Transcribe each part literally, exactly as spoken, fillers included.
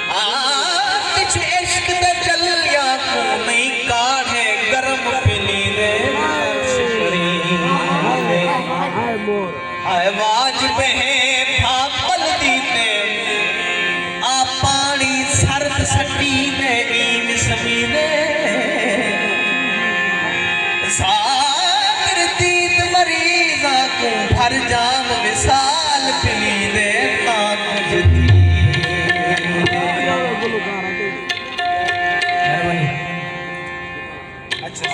آتش عشق دے جلیاں کوں نئیں کاڑھے گرم پلی دے، ہائے واجب ہے بھاپل دی تے آ پاݨی سرد سٹی دے، ایں وسمی دے ذاکر دید مریضاں کوں بھر جام وصال پلی دے، تاں کجھ تھی۔ مہربانی۔ اچھا۔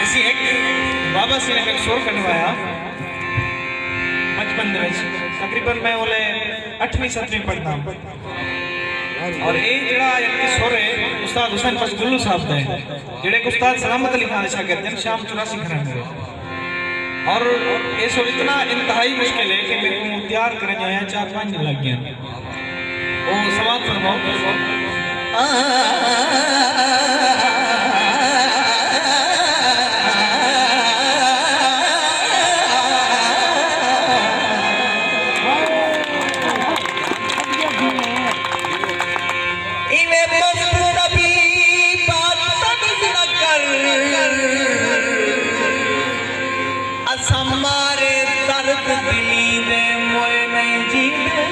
اسی ہک بابا سی نے ہک سُر کڈوایا بچپن دے وچ، تقریباً میں اولے اٹھویں ستویں پڑھدا ہاں۔ اور اے جڑا ہک سُر ہے، استاد حسین بخش گلو صاحب دا ہے، جڑے کہ استاد سلامت علی خان دے شاگرد ہن، شام چوراسی گھرانے دے۔ اور اے سُر اتنا انتہائی مشکل ہے کہ میکوں تیار کرݨ آیا چار پنج دن لگ ڳئے۔ او سماعت فرماؤ۔ ایویں مفت طبیبات طنز نہ کر، اساں مارے درد دلی دے موئے نئیں جیندے۔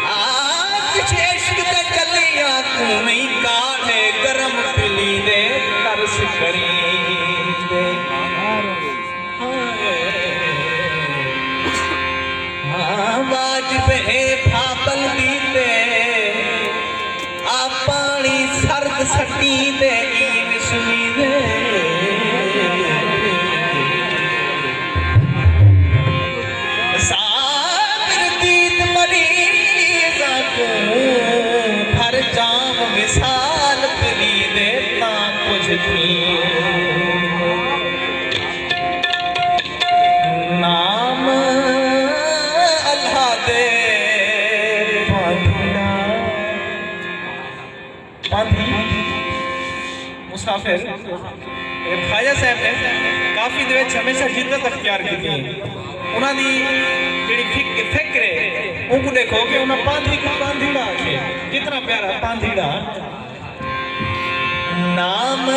آتش عشق دے جلیاں کوں نئیں کاڑھے گرم پلی دے ترس کریندے۔ ہاں، واجب ہے بھاپل دی تے آ پاݨی سرد سٹی تے ایں وسمی دے ذاکر دید مریضاں کوں بھر جام وصال پلی دے، تاں کجھ تھی۔ نام اللہ دے پاندھی دا، پاندھی مسافر۔ خواجہ صاحب نے کافی دے وچ ہمیشہ جدت اختیار کیتی ہے۔ انہاں دی جڑی فک-، فکر ہے، اونکوں ݙیکھو کہ انہاں پاندھی کوں پاندھیڑا آکھے۔ کتنا پیارا پاندھیڑا۔ نام